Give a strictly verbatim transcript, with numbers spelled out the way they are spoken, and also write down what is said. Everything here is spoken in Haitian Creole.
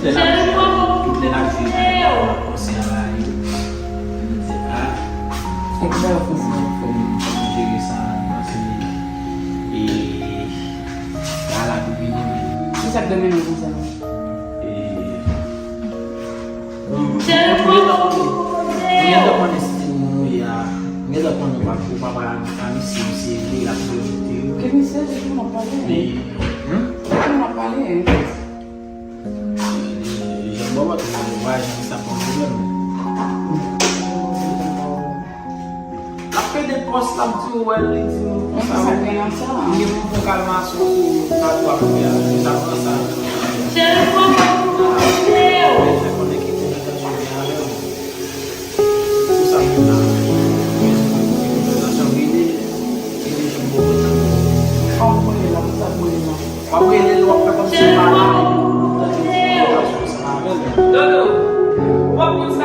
Tout lè n ap jwe, tout lè n ap jwe, konsèy a la, yo di, a, fòk m jere sa, paske, e, la, la pou vini, men. Ki sa k domine w konsa? E, m, m, m gentan konnen, m gentan konnen stil moun ou ye a. M gentan konnen w pa, w pa pral annik a misye, misye vle, l ap pwofite w. Ke misye, se ki m ap pale? E, hmm? Se ki m ap pale? Jan Bòbòt la, vwazen sa pa yon pwoblèm. L ap pede pòs, l ap di w wè l, li di nou konsa. Sa gen nan sa? Li gen yon vokal mason sou sa tou ap fè a, li ta pran sa. Cheri, pran mwen pou mwen. Fè konnen ki konbitansyon gen avè l. Pou sa menm la, gen konbitansyon, rele, rele Jan Bòbòt la. Fò m rele la, pou sa m rele la. W ap rele l, w ap fè kòmsi w pa la, epi pou l tande konbitansyon ansanm avè l. Dodo, w ap konn sa.